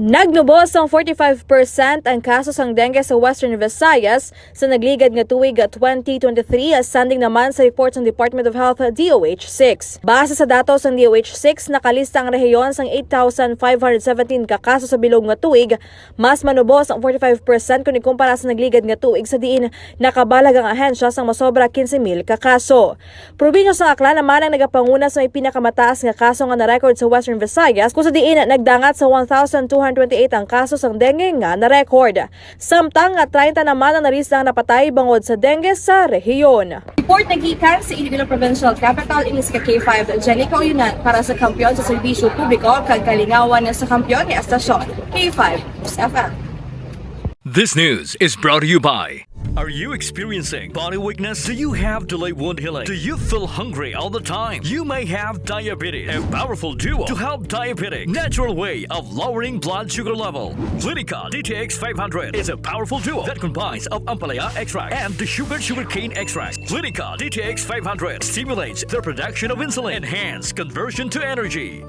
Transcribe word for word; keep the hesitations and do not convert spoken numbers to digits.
Nagnubo sang forty-five percent ang kaso sang dengue sa Western Visayas sa nagligad nga tuig twenty twenty-three, sanding naman sa report sang Department of Health D O H six. Base sa datos sang D O H six, nakalista ang rehiyon sang eight thousand five hundred seventeen ka kaso sa bilog nga tuig, mas manubos ang forty-five percent kon ikumpara sa nagligad nga tuig sa diin nakabalag ang ahensya sang masobra quince mil ka kaso. Probinsya sang Aklan naman ang nagapanguna sa may pinakamataas nga kaso nga na-record sa Western Visayas, kung sa diin nagdangat sa one thousand two hundred twenty-eight ang kaso sang dengue nga na-record. Samtang nga treinta naman ang nalista ang napatay bangod sa dengue sa rehiyon. Report nagikan sa Iloilo Provincial Capital, ini si ka K five Jenny Kauyunan para sa Kampiyon sa Serbisyo Publiko kag Kalingawan sa Kampiyon nga Estasyon, K five News F M. This news is brought to you by. Are you experiencing body weakness? Do you have delayed wound healing? Do you feel hungry all the time? You may have diabetes. A powerful duo to help diabetic. Natural way of lowering blood sugar level. Clinica D T X five hundred is a powerful duo that combines of ampalaya extract and the sugar sugarcane extract. Clinica D T X five hundred stimulates the production of insulin, enhance conversion to energy.